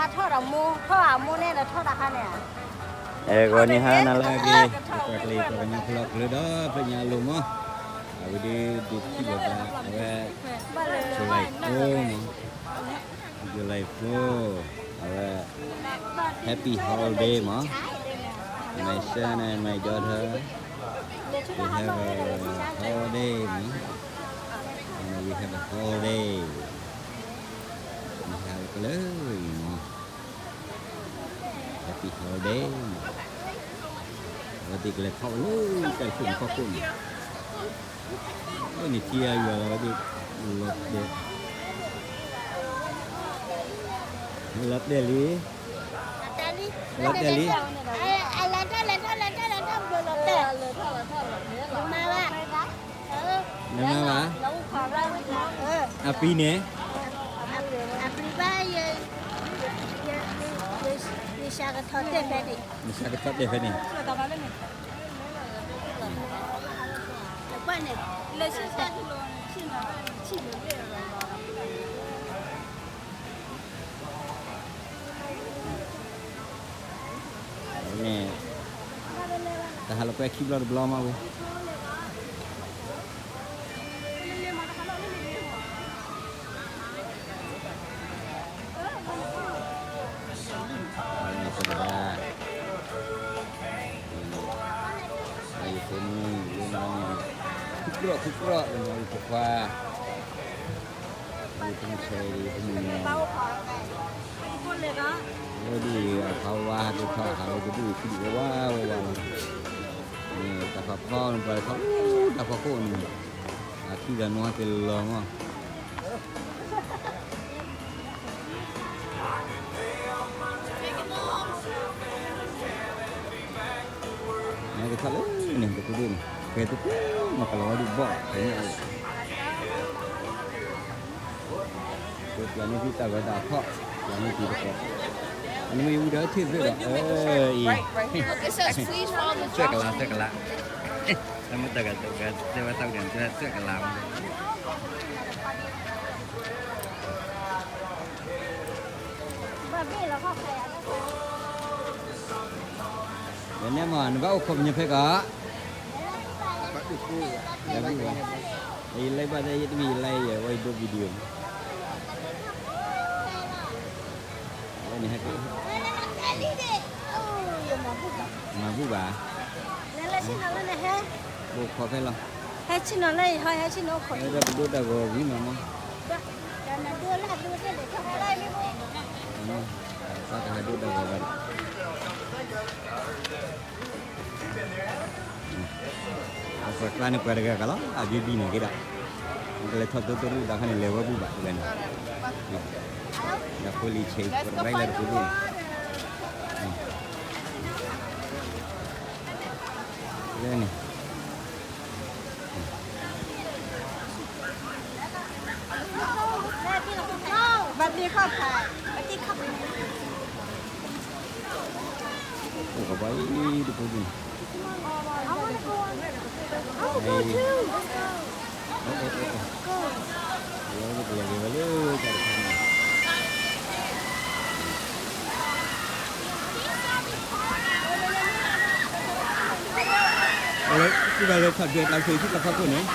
ထီၣ်ဒီးမိၢ် ထီၣ်အမိၢ်န့ၣ်ဒီးထီၣ်တၢ်ခါန့ၣ်, အဲ ဂီၤနံၤဟါနၤလၢအဂ့ၤ, ပှၤကလုာ် ပှၤကညီဖိလီၤကလုာ်ဒီး ဖဲညါအလိၤမး, အဝဲဒၣ်ဒုးထံၣ်လိာ်သး အဝဲ July four မး, July four အဝဲ Happy holiday မး, my son and my daughter, we have a holiday မး, we have a holiday, မဟါလၢကလၢာ်အံၤမး, Happy holiday မး, အဝဲသ့ၣ်ကလဲၤထီၣ်ဝဲလၢတၢ်ခိၣ်မူၤဖီခိၣ်န့ၣ်, အဝဲန့ၣ်ထံအယွၤလီၤဝဲသ့ၣ်, လီၤတဲာ်, လီၤတဲာ်လံ, လီၤတဲာ်လံ, လီၤတဲာ်လီၤတဲာ်, နမၤဘၣ်, အပံၤန့ၣ်, အပံၤဘၣ်, ယဆၢကထီၣ်တဲာ်ဖဲန့ၣ်, ယဆၢကထီၣ်တဲာ်ဖဲန့ၣ်, န့ၣ်, တၢ်ဟးလီၤကွဲခံဘျီတဘျီမးဝဲ န့ၣ်သရၣ်, ယဖိမုၣ်, ယဖိမုၣ်, ခုကြီၣ် ခုကြီၣ်, ယဖိခွါ, ယဖိမုၣ်ဆဲး, ယဖိမုၣ်မီၤ, ဝဲဒၣ်အခါဝါဟးက့ၤထီၣ်ဟးဝဲကဒူၣ်ခံဒူၣ်ဝဲဝါဝဲဝါလီၤ, တၢ်ဖးဖီန့ၣ် ပှၤတခီ, တၢ်ဖးခိၣ်န့ၣ်, အခံဂၤနွံက့ၤလီၤမး နကထီၣ်လၢန့ၣ် တကူဒိၣ်န့ၣ် ဖဲတကူန့ၣ် ကလီၤဝဲဒုးဘီၣ် ဖဲန့ၣ်, ပျၢၤန့ၢ်သုတၢ်ဂီၤတၢ်ဖီၣ်, ပျၢၤန့ၢ်သုတကီၢ်, နမ့ၢ်ဝံၤဒီးထံၣ်သ့ဒီး အအံၤ, သၢကလး သၢကလး, တမ့ၢ်တဂၤတဂၤ တဲဝဲသၢကလး တဲဝဲသၢကလးမး ဝဲန့ၣ်မး နဘၣ်အိၣ်ခိးပညီဖဲကီး, ယလဲၤဘၣ်, ယတမ့ၢ်ယလဲၤယဲ ဝဲယဒိ video န့ၣ်, မၤဘူၣ်ဘၣ်, ဘိၣ်ခိးဖဲလီၤ, ဟဲဆ့ၣ်နီၤလၢ ဟဲဆ့ၣ်နီၤအိၣ်ခိး ပဒိၣ်တၢ်ဂီၤဝံၤမးမး, ပကဟးဒိၣ်တၢ်ဂီၤဘၣ်ဒီး အပှၤကျါန့ၣ်ပှၤတဂၤဂၤလီၤ အဘံဘံန့ၣ်က့ဒီး, နကလဲၤထီၣ်တိတိရူၣ်ဒီးခါန့ၣ် လဲၤဝဲဘူၣ်ဘၣ်တဂၤန့ၣ်, ဒီးဖိလံၤဆဲး ပရၢလၢတပူၤဒိၣ်န့ၣ်, လၢန့ၣ် ဘၣ်တ့ခီၣ်ဖး, ဘၣ်တ့ခီၣ်ဖး, အိၣ်ကဘီအံၤတပူၤဒ်န့ၣ်, လၢပကလဲၤက့ၤဝဲလၢတၢ်တခါန့ၣ် အဝဲ စံးဘၣ်လၢထီၣ်ဒွဲၣ်တၢ်ဆိၣ်ဂ့ၤဆူတၢ်ဖီခိၣ်န့ၣ်,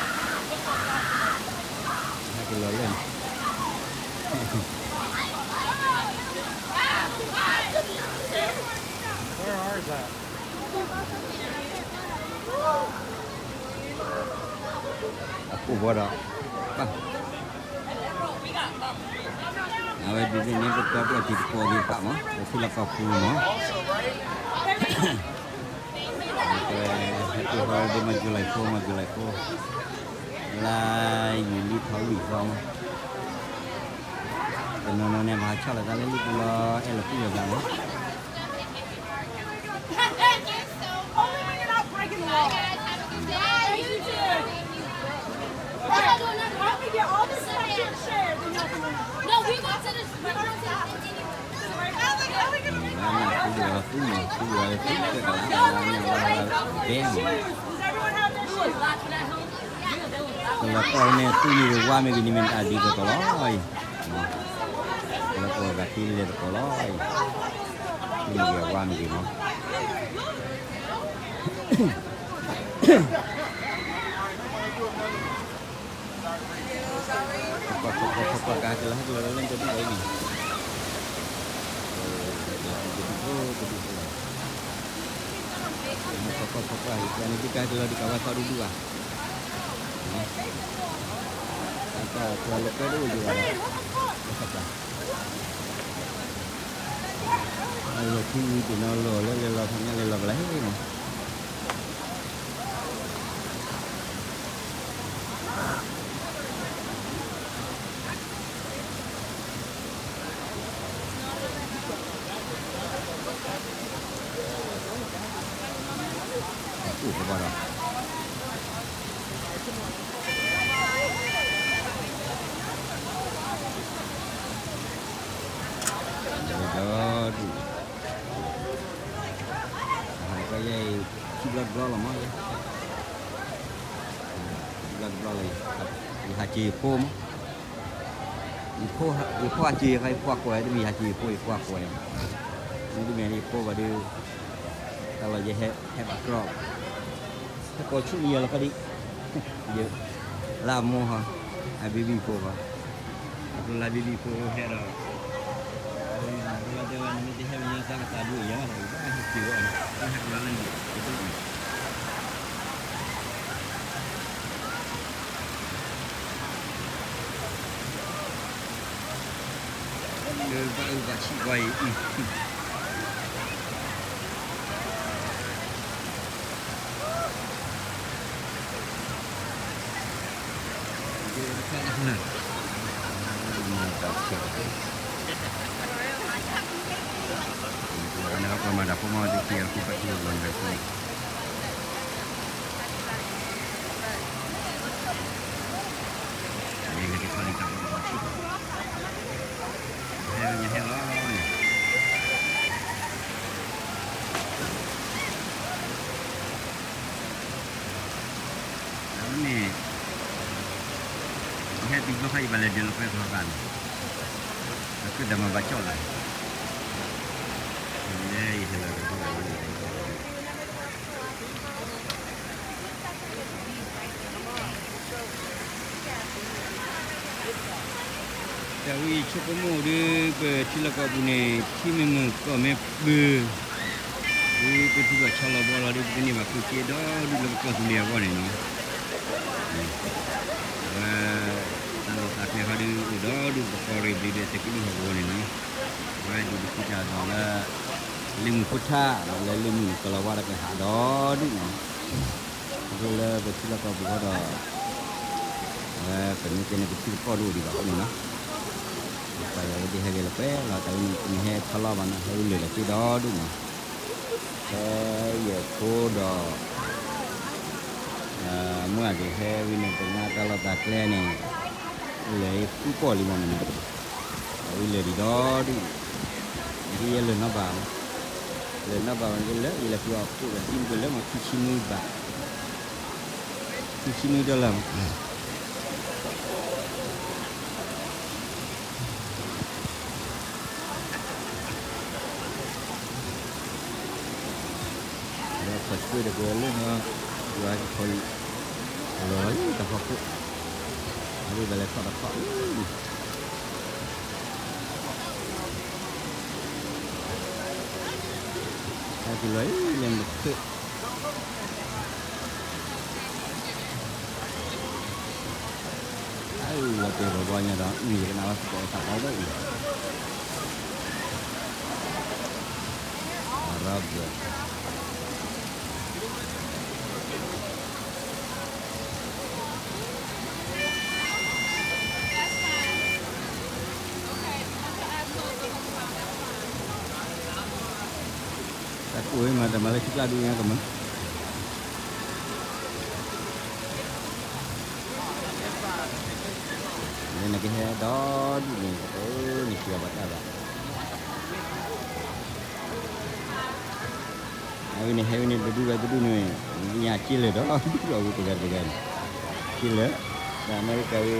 ဟဲက့ၤလီၤလၢန့ၣ်, Where are they? အကိၣ်ဘီဒီး, အဝဲဒ်န့ၣ် ပတဲပှၤတံၤသကိးသ့ၣ်တဖၣ်မး ပထံၣ်လီၤကီၢ်ပူၤမး, ပဟဲက့ၤဟီဒ့မး July four မး July four, လါယူၤလံထီၣ်လွံၢ်သီမး, တနီၤနီၤန့ၣ် ပဟးဆီၣ်လီၤသးလၢလံာ်ပူၤလီၤ အဲၣ်လီၤကွံလိာ်သးမး ကလီၤပှီၢ်န့ၣ် သူၣ်မံၤကဝါမ့ၢ်ဂ့ၤန့ၣ်မ့ၢ်တၢ်ဒ်သိးသိးလီၤအံၤ, ကလီၤပှီၢ်ဂၤ ထံလဲၤသကိးလီၤအံၤ, ထံမ့ၢ်ဂ့ၤ အဝါမ့ၢ်ဂ့ၤမး, ကါကလီၤဟဲကလီၤလၢတဒူၣ်အံၤန့ၣ်, တဒူၣ်တဒူၣ်လီၤ, ကါကလီၤဒုးကးဝဲသီဒူၣ်ဒူၣ်ဧါ, အတၢ်ပှၤလၢကီတအိၣ်ယၤဘၣ်, တၢ်ပှၤ အလီၤထံဝံၤတနီၤလီၤလၢလဲၤလီၤဖးညါလဲၤလီၤကလါဟ့ၣ်မး, အိၣ်ကဘၣ်ဒီး ဒီးဒုး ဟးကယဲအံၤ ခံဘျီတဘျီလီၤမးယဲ, ခံဘျီတဘျီလီၤ, ယဟးစ့ယဖိမး, ယဖိဟးစ့ယဖိအကွဲး တမ့ၢ်ယဟးစ့ယဖိယဖိအကွဲး, မ့တမ့ၢ်ယဖိဘၣ်ဒီး တၢ်လီၤယဟဲဟဲဘၣ်ကြီ, ဟဲကိးဆူၣ်ယဲလီၤခီဒံး, ယ လါမိၢ်ဟီ, အဘံဘံၣ်ဖိဟီ, အကျိလါဘံဘံၣ်ဖိဟဲဒီး, အဝဲတဲဝဲ နမ့ၢ်တဟဲမ့ၢ်ညါသးကသးဒူၣ်အံၤယၤ, ဘၣ်ဟဲက့ၤဝဲ, ဘၣ်ဟဲက့ၤလၢန့ၣ်, လၢဘၣ်အုၣ်ဘၣ်ဆံးကွၢ်အံၤ ပမၤဒၣ်ဖိမီၤဒုးခံဂၤခိၣ်ဖးထံလီၤန့ၣ်, နကထီၣ်လံတၢ်ဘီတဘီဆံး, ဟဲလၢညါဟဲလီၤန့ၣ် အဝဲန့ၣ် ယဟဲတုၤဘျီခါအံၤ ဘၣ်လဲၤဒၢးလီၤကွဲသီသးန့ၣ်, အဃိတၢ်မၤဘၣ်ကၠီၣ်လၢ, လဲၤယဟဲလီၤဒီးဒ်ဘၣ်လၢ တၢ်ဝံဆိကမိၣ်ဒီး ပထံလီၢ်ကီၢ်ပူၤန့ၣ် ထံမ့ၢ်မုာ်ကီၢ်မ့ၢ်ပၢၤ, ဒ်ပထံဘၣ်ဆီလီၤဘီလီၤဒီး ပကန့ၢ်ဘၣ်ကျိၣ်စ့ဒီဒူၣ်လၢပကီၢ်သူလ့ၤအဂီၢ်န့ၣ်နီၤ, အဝဲ တၢ်လီၢ်တၢ်ကျဲဃီဒီး အိၣ်ဒီဒူၣ်ပကီၢ်ရ့ၣ်ဘျံးဒီး သုးက့လွံၢ်ဟီၣ်ကဝီၤန့ၣ်နီၤ, အဝဲဒုးပသံတၢ်ဒီးလၢ လ့ၣ်မုၢ်ဖိထါ ဒီးလၢလ့ၣ်မုၢ်ကလီၤဝါဒီးကဟးဒီဒူၣ်နီၤ, အဃိလၢပထံလီၢ်ကီၢ်ပူၤဃီဒီး အဝဲပမ့ၢ်တဲန့ၣ် ပထံပကီၢ်တအိၣ်ဒံးဘၣ်အဃိန့ၣ်နီၤ, ပှၤယၤဝဲဒ်ဟဲဂဲၤလီၤကွဲလီၤ တၢ်ဝဲန့ၣ် ပမ့ၢ်ဟဲဖီလီၤဘၣ်နီၤ ဟဲဝံလၢာ်လီၤက့ဒီဒူၣ်နီၤ, ဖဲယဖိဒီး မုၢ်အဒံးဟဲဝံန့ၣ် ပမၤတၢ်လီၢ်တၢ်ကျဲန့ၣ် လဲၤဃုပီၢ်လံမးမနုၤ, အဝဲလဲၤဒံးဒီဒူၣ်, ဒ်ယဲလၢၤနီတဘျီ, လၢၤနီတဘျီ ယလဲၤ ယလဲၤဃုအီၣ်ခိၣ်ဒီး ဒ်မ့ၢ်လၢမး ခံဆံနွံဘး, ခံဆံနွံဒီလၢာ်မး ဒီးခီၣ်ဆၢတကလၢာ်နီၤ, ယွၤကထီၣ်လံ, လီၤလံတၢ်ဖီခိၣ်, အဒိဘၣ်လဲၤထီၣ်တခီၣ်လံ, တၢ်ကလီၤအံၤလဲၤမုာ်တခါ အလီၤတဲာ်ဘီဘီညါဒီး အုၣ်ယကနၣ်ဝဲသကိးသးဒီးအံၤ Arabic. တၢ်ကိၢ်ဝဲမၤတၢ်မၤလၢထံကျါဒုးညါကမၢ လၢနကဟဲဒီဒူၣ်န့ၣ် တကနံၣ်စံးဘၣ်တၢ်ဘၣ်. ဟဲဝဲန့ၣ် ဟဲဝဲန့ၣ် တဒူၣ်ဝဲတဒူၣ်န့ၣ် ညါက့လၢာ်ဒီး ဒူၣ်လီၤဝဲတဂၤတဂၤန့ၣ် က့လၢာ် ဒီးအမဲရကၤဝဲ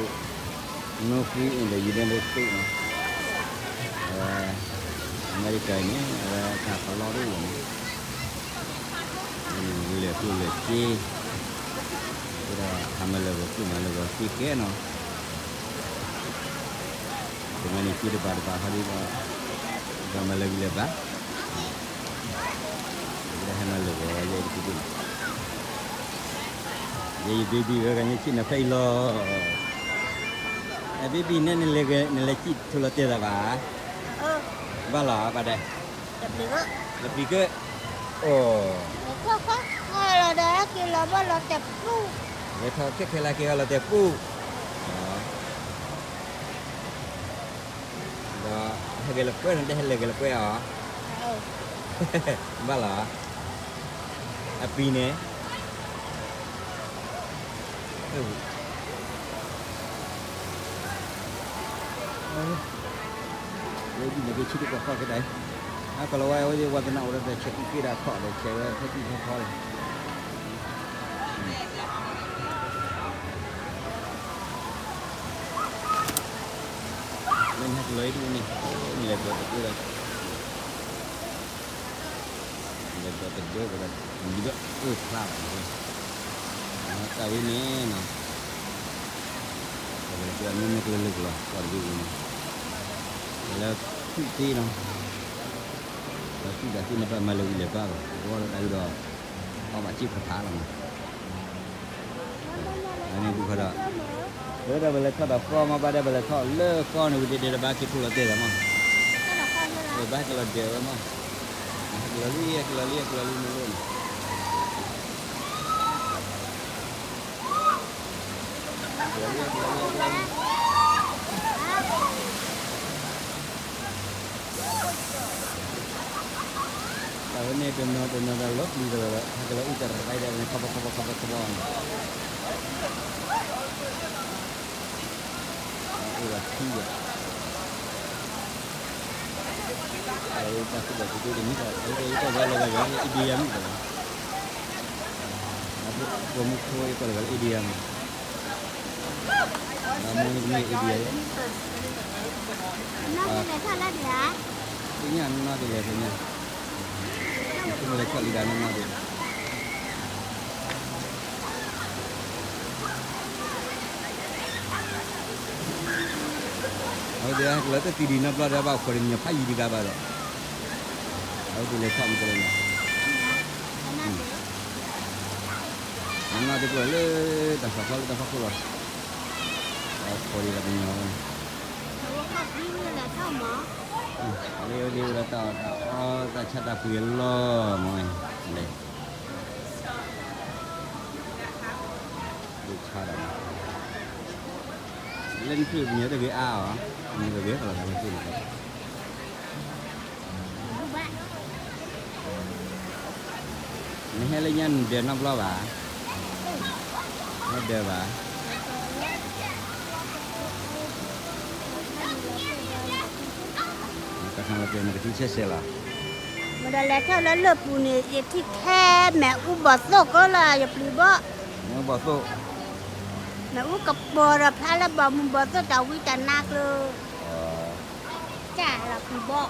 no free in the United States နီၤ အဝဲ တၢ်အံၤန့ၣ် အဝဲတၢ်ကလီတအိၣ်လီၤမး, လဲၤကျိၣ်လဲၤစ့, ဒီးဟးမၤလၢာ်ဂီၤကျိၣ်မၤလၢာ်ဂီၤစ့ကဲနီၤ, တမၤန့ၣ်စ့တဘၣ်တဘၣ်ဟီဒ်ဒီး, ဒီးမၤလၢာ်ဂံၢ်လၢာ်ဘါ, ဒီးဟဲမၤလၢာ်ဂီၤယဲအံၤတက့ၢ်န့ၣ်, ယဲယ baby ဝဲဂၤညါစံၣ်နၤဖဲအံၤလီၤ, အ baby နဲ နလဲၤစံၣ်ထူလီၤတဲာ်သးဘၣ် ဘၣ်လီၤ ဘၣ်ဒဲး, လၢပျံၤကၢ, အိၣ်, လဲၤထီၣ်ခဲခဲလၢာ်ဒီးဟဲက့ၤလီၤဘၣ်လီၤတဲာ်ပူၣ်, လဲၤထီၣ်ခဲခဲလၢာ်က့ၤအီၤလီၤတဲာ်ပူၣ်, ဒီးဟဲက့ၤလီၤကွဲန့ၣ် တဟဲလၢာ်က့ၤလီၤကွဲအီၤ, ဘၣ်လီၤ, အပံၤန့ၣ် ဝဲဒ်န့ၣ်က့ၤဆံးတကီၢ်ခီၣ်ကဒါအံၤ, အကလီၤဝဲ အဝဲသ့ၣ်ဝါသနာအိၣ်ဒီး ဆဲးက့ၤက့ၤဒၣ်ခီၣ်ဒီး ဆဲးဝဲဖဲကံၢ်ဖီဖီဒီး လၢညါကလီၤအံၤဒ်န့ၣ်, လဲၤဘျီတဒၢဒီး, လဲၤဘျီတဒၢဒီး, ဒ်ဒီးအၢၣ်ဖျါဘၣ်န့ၣ်, တၢ်ဝဲန့ၣ်နီၤ, ပှၤကလၢမ့ၢ်မ့ၢ်ကလၢလၢကလီၤ ကီၢ်တဘ့ၣ်န့ၣ်, လၢဖုၣ်သ့နီၤ, လၢဖုၣ်သ့သ့ၣ်န့ၣ် ဘၣ်မၤလၢာ်ဂံၢ်လၢာ်ဘါဘၣ် အဝဲဒီးတၢ်ဝဲဒီး, အီၣ်ဘၣ်စ့ၢ်ဖးဖးလီၤနီၤ အန့ၣ်ဒုးခီဒီး, လၢဒီးပလဲၤထီၣ်ဒီးကီမး ဘၣ်ဒီးပလဲၤထီၣ်လၢကီန့ၣ် ဝံၤဒဲဒဲးဒီးဘၣ်က့ၤထူလီၤတဲာ်သးမး, ဘၣ်က့ၤလီၤဒဲးဝဲမး, ဟဲက့ၤလီၤလံ ဟဲက့ၤလီၤလံ ဟဲက့ၤလီၤလံမ့ၢ်လိၣ်န့ၣ်, ဟဲက့ၤလီၤလံ ဟဲက့ၤလီၤလံ ဟဲက့ၤလီၤလံ တၢ်ဝဲန့ၣ်တနီၤတနီၤဒီးလီၤပျံၤဒီး ဟဲက့ၤလီၤအုၣ်တရံးဒီး ခီဘီခီဘီခီဘီခီဘီန့ၣ်, အိၣ်ဒီးထံဒီး, တၢ်ဃုာ်ဒီးတဒိတမံၤဒီး အဝဲကီၢ်ဝဲလီၤဂာ်ဂာ် India မ့ၢ်ဒီး, ပိာ်မုၣ်ဖိအံၤကီၢ်လီၤဂာ်လၢ India မ့ၢ်, ဒီးမိၢ်မ့ၢ်တမ့ၢ် India ယဲ, သ့ၣ်ညါနီၢ်နီၢ်ဒ်လဲၣ်သ့ၣ်ညါ, နဆိကမိၣ်လၢဆီၣ်လံဒၣ်နီၢ်နီၢ်ဒ် အဝဲသ့ၣ်ဟဲက့ၤလီၤတသံဒံးနီတဘျီဒီး ဘၣ်အိၣ်ခိးတညီဖးယံၤတဂၤဘၣ်ဒီး, အဝဲသ့ၣ်လဲၤထီၣ်မ့ၢ်ကလဲၤန့ၣ်, နီၢ်နီၢ်သ့ၣ်ကီၢ်လၢတၢ်ဖီခိၣ်လၢတၢ်ဖီခိၣ်လီၤ, အခိးဒံးတညီဝဲန့ၣ်, လၢအဝဲသ့ၣ်အိၣ်ဒီးတၢ်အီၣ်တၢ်အီ တၢ်ဆါတၢ်ပှ့ၤအလီၢ်မး, လဲၤ ဒိၣ်ဆါဒီး, လၢနဖုၣ်ပညီတဂ့ၤအါအီၤ, မ့ၢ်တဂ့ၤကလီၤသးလၢဖုၣ်န့ၣ်, နဟဲလၢညါနဒၢးနီတဘျီဘၣ်, ဟဲဒၢးဘၣ်, တၢ်ခါလီၤပျဲၢ်န့ၣ် ကထံဆဲးဆဲးလီၤ, မ့ၢ်ဒီးလဲၤထီၣ်လၢလၢၢ်ပူၤန့ၣ် ယထံၣ်ထဲမဲာ်အူဘီၣ်သိၣ်ကီလီၤ ယပျံၤဘီၣ်, မဲာ်အူဘီၣ်သိၣ်, မဲာ်အူကပီၤဒီးဖျါလၢဘီၣ်မုၢ်ဘီၣ်သိၣ်တၢ်ဝံတၢ်နါကျိၤ, ကၢ်လီၤပျံၤဘီၣ်,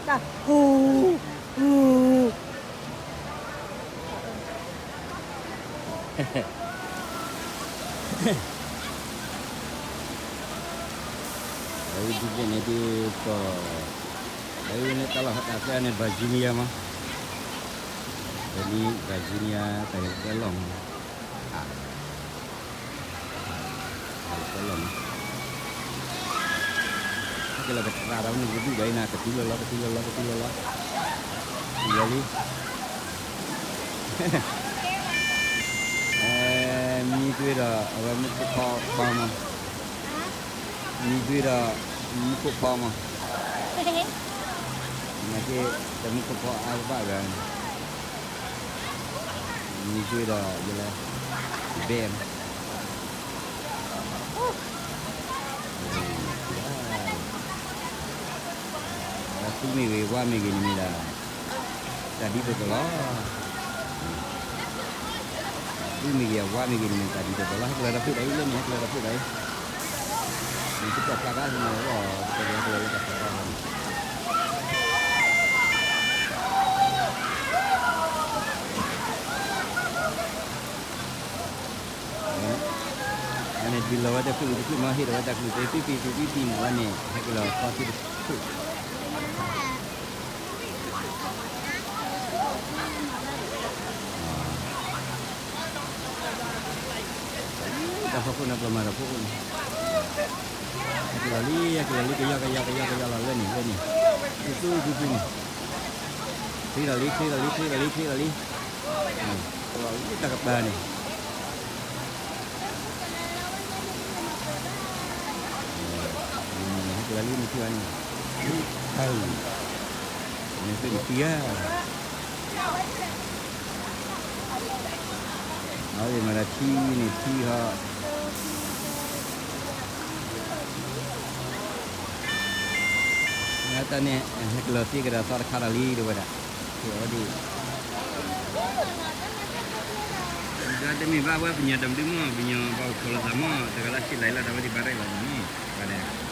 တၢ်ဟူး, ဟူး အဝဲဒ်န့ၣ်ဒ်သိး, အဝဲန့ၣ်တၢ်လီၢ်တၢ်ကျဲန့ၣ် Virginia မး, တနံၤ Virginia တၢ်ဂဲၤကျဲလီၢ်မး, တၢ်ဂဲၤကျဲလီၢ်မး, ဟဲက့ၤလီၤကတၢၢ်ဒီးန့ၣ် ကဒုၣ်ဘၣ်အံၤနၤ ကတုၤလီၤလီၤ ကတုၤလီၤလီၤ ကတုၤလီၤလီၤ, တုၤလီၤလံ မံတွ့ဒီး အဝဲမူခိၣ်ဖီခွါမး, မံတွ့ဒီး မူခိၣ်ဖီမး, နာ်က့ တမူခိၣ်ဖီအါကဘၣ်ဂၤန့ၣ်, မံတွ့ဒီး ယလဲၤ ဘဲမး သူမ့ၢ်ဂ့ၤ ဝါမ့ၢ်ဂ့ၤန့ၣ်မ့ၢ်ဒၣ် တၢ်ဒ်သိးသိးလီၤ. သူမ့ၢ်ဂ့ၤ ဝါမ့ၢ်ဂ့ၤန့ၣ်မ့ၢ်တၢ်ဒ်သိးသိးလီၤ. ဟဲကလီၤဒီးဖုၣ်ဒၣ်အံၤလၢန့ၣ် ဟဲကလီၤဒီးဖုၣ်ဒၣ်အံၤ တကီၢ်ဖျါဘၣ် ဟဲမၤလီၤ တကီၢ်ဖျါဘၣ် တကီၢ်ဖျါဘၣ်န့ၣ် လီၤဝဲတချုးတချုးမ့ၢ်ဟ့ၣ်ဒီးဝဲတၢ်ကလုၢ်သ့ သုပံသုပံသံန့ၣ်ဝဲန့ၣ် ဟဲက့ၤလီၤသီသုတချုး တၢ်ဖီခိၣ်န့ၣ် ပှၤမၤတၢ်ဖိအိၣ်န့ၣ် ဟဲက့ၤလီၤလံ ဟဲက့ၤလီၤလံ ကယီကယီကယီကယီလီၤ လၢန့ၣ် လၢန့ၣ် သုသုသုသုန့ၣ် ချ့လီၤလံ ချ့လီၤလံ ချ့လီၤလံ ချ့လီၤလံ လီၤလံတၢ်ကပၤန့ၣ် ဟဲက့ၤလီၤလံ နထံၣ်ဘၣ်န့ၣ် နသ့ၣ်နထံၣ်ဧါ အဝဲမၤဒီးထံန့ၣ်ထံဟီ တၢ်န့ၣ် ဟဲက့ၤလီၤသံကဒီးသီတခါဒီးလံ ဒ်ဝဲဒၣ် အဝဲဒ် ဒီးတမ့ၢ်ဘၣ်ဝဲပညီဒီးမနုၤမီၢ် ပညီဘၣ်အိၣ်ခိးလိာ်သးမီၢ် တဂၤလၢ်ဆံးလၢ်လီၤ ဒီးဝဲဒ်ဘၣ်ရဲၣ်လီၤမီၢ် ဘၣ်ဒဲး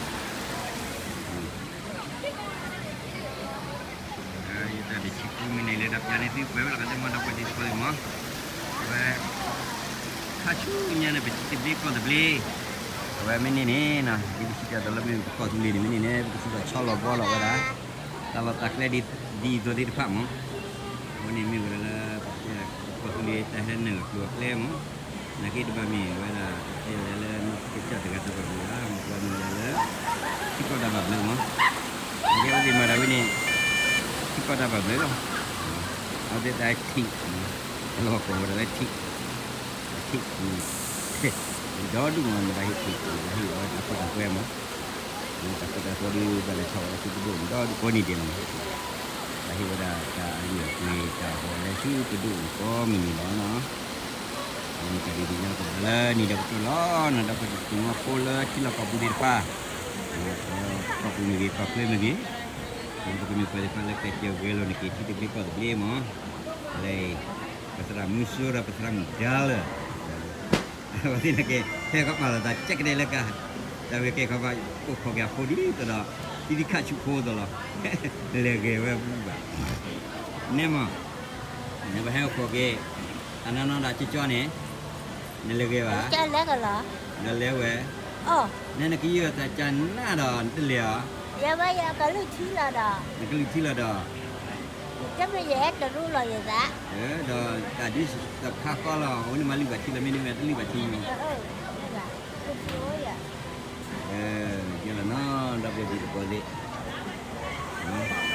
တၢ်ဒးဆံးကိးမံၤန့ၣ် လၢတၢ်ပျၢ်န့ၣ် သုပှဲၤဝဲလီၤ ကသ့ၣ်မီၢ်ဒီပုၢ်ဝဲၢ်သ့ၣ်တဖၣ်လၢမီၢ် အဝဲ ခါဆူညါန့ၣ် ပထံသဘျ့ကီၢ်သဘျ့ အဝဲမ့ၢ်န့ၢ်န့ၣ် ဒ်ပစံးတၢ်ဒီးလၢမ့ၢ်ပကီၢ်သူလ့ၤန့ၣ် မ့ၢ်န့ၢ်န့ၣ် ပကစံးဘၣ်ဆီလီၤဘှီလီၤဝဲဒၣ် တၢ်လီၢ်တၢ်ကျဲဒ်အံၤသိးသ့ၣ်တဖၣ်မီၢ် အဝဲန့ၣ်မ့ၢ်ဝဲဒၣ်လၢ ပကီၢ်သူလ့ၤတၢ်ဟဲနုာ်လီၤကျိၤအကျဲမီၢ် နာ်က့တဘၣ်မ့ၢ်ဝဲဒၣ် တဲဝဲဒၣ်လၢနီၢ်ကစၢ်တဂၤတၢ်ဘၣ်ဘျုးဘၣ် မ့ၢ်ဝဲဒၣ်လၢ ထံကီၢ်တၢ်ဘၣ်ဘျုးမီၢ် ယဲဝဲသ့ၣ်မၤဒၣ်ဝဲန့ၣ် ထံကီၢ်တၢ်ဘၣ်ဘျုးလီၤ အဝဲသ့ၣ်တၢ်ထံၣ် အလီၢ်ကိးဝဲဒၣ်လၢထံၣ် ထံၣ် ဒီဒူၣ်မီၢ် မ့ၢ်တၢ်ဟ့ၣ်ထံၣ် မ့ၢ်တၢ်ဟ့ၣ်ဝဲတၢ်ခိတၢ်သွဲမီၢ် မ့ၢ်တၢ်ခိတၢ်သွဲဒ် ဘၣ်လဲၤထီၣ်ဝဲလၢသုတဒူၣ်န့ၣ် ဒီဒူၣ်ကိးနံၤဒဲးလီၤမီၢ် တၢ်ဟ့ၣ်ဝဲဒၣ်တၢ်အလုၢ်အပှ့ၤတၢ်ဟီၣ်လၢသုတဒူၣ်န့ၣ်ကိးမုၢ်နံၤလီၤနီၤ မ့ၢ်တၢ်ဒ်န့ၣ်ညါ ကဘၣ်လၢနံၤဒီးကတၢၢ်လီၤ နၤဒီးပှၤတံၤသကိးဖိလၢထံလီၢ်ကီၢ်ပူၤသ့ၣ်တဖၣ် ကီၢ်ပူၤမ့ၢ်ဂ့ၤ ကီၢ်ချၢမ့ၢ်ဂ့ၤ ပှၤကမျၢၢ်ပှၤသ့ၣ်တဖၣ်လၢကဲကဲဂဲၤလိာ်နက့ၤထံသဘျ့ကီၢ်သဘျ့မီၢ် လၢ ပသရၣ်မုၣ်စိဒီးပသရၣ်မုၣ်ဒါလၢ အဝဲသ့ၣ်န့ၣ်က့ၤ ဟဲခီပာ်လီၤသးကဲကဒဲလၢကါ တၢ်ဝဲကဲခီပာ် အိၣ်ခိးက့ၤအဖိဒ်သိးဒီး သံသံခၣ်ဆူဖိသိးလီၤ လဲၤဂဲၤဝဲဘၣ် နဲမီၢ် နဘၣ်ဟဲအိၣ်ခိးက့ၤ အနီၢ်နီၢ်ဒၣ်ကၠီကၠီန့ၣ် နလဲၤဂဲၤဘၣ် ဒီးလဲၤဝဲ နဲနကယုၢ်အသးကနၣ်ဒီး နတလဲၤအီၤ ယဝဲယကလုၢ်ထံလီၤဒီး နကလုၢ်ထံလီၤဒီး တမ့ၢ်ယအဲၣ်တရူလီၤယသး ဒီးတၢ်ဒ်တခါဃီလီၤ အဝဲန့ၣ်မၤလုၢ်ဘၣ်ထံလီၤ မ့တမ့ၢ်တလုၢ်ဘၣ်ထံ ယဲလီၤနီၤ ဒီပုၢ်ဝဲၢ်တံၤသကိးသ့ၣ် တၢ်